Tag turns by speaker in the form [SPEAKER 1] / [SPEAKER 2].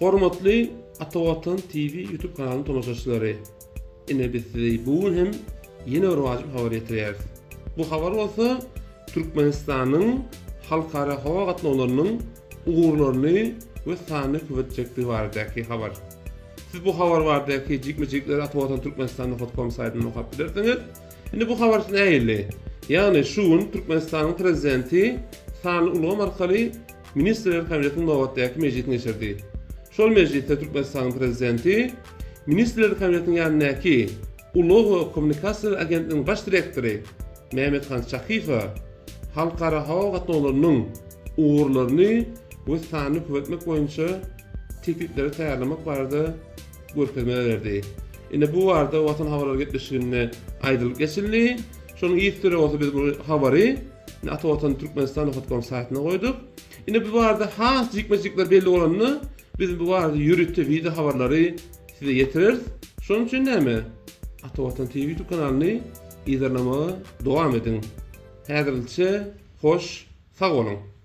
[SPEAKER 1] Hormatly Ata Watan TV YouTube kanalynyň tomaşaçylary! Ine biz size bu gün hem ýene bir wajyp habar ýetirýäris. Bu habar bolsa Türkmenistanyň halkara howa gatnawlarynyň ugurlaryny we sanyny köpeltjekdigi baradaky habar. Siz bu habar baradaky jikme-jikleri Ata Watan Türkmenistan nokat kom saýtynda okap bilersiňiz. Indi bu habar nähili? Ýagny şu gün Türkmenistanyň Prezidenti sanly ulgam arkaly Ministrler Kabinetiniň nobatdaky mejlisini geçirdi. Şol mejlisde Türkmenistanyň Prezidenti Ministrler Kabinetiniň ýanyndaky Ulag we kommunikasiýalar agentliginiň baş direktory Mämmethan Çakyýewe halkara howa gatnawlarynyň ugurlaryny we sanyny köpeltmek boýunça teklipleri taýýarlamak barada görkezmeler berdi. Indi bu barada Watan habarlary gepleşiginde aýdylyp geçildi. Şonuň yzysüre bolsa biz bu habary Ata Watan Türkmenistan nokat kom saýtyna goýduk. Indi bu barada has jikme-jikler belli bolanda biz bu barada ýörite wideo habarlary size ýetireris. Şonuň üçin näme? Ata Watan TV YouTube kanalyny yzarlamagy dowam ediň. Häzirlikçe hoş, sag boluň!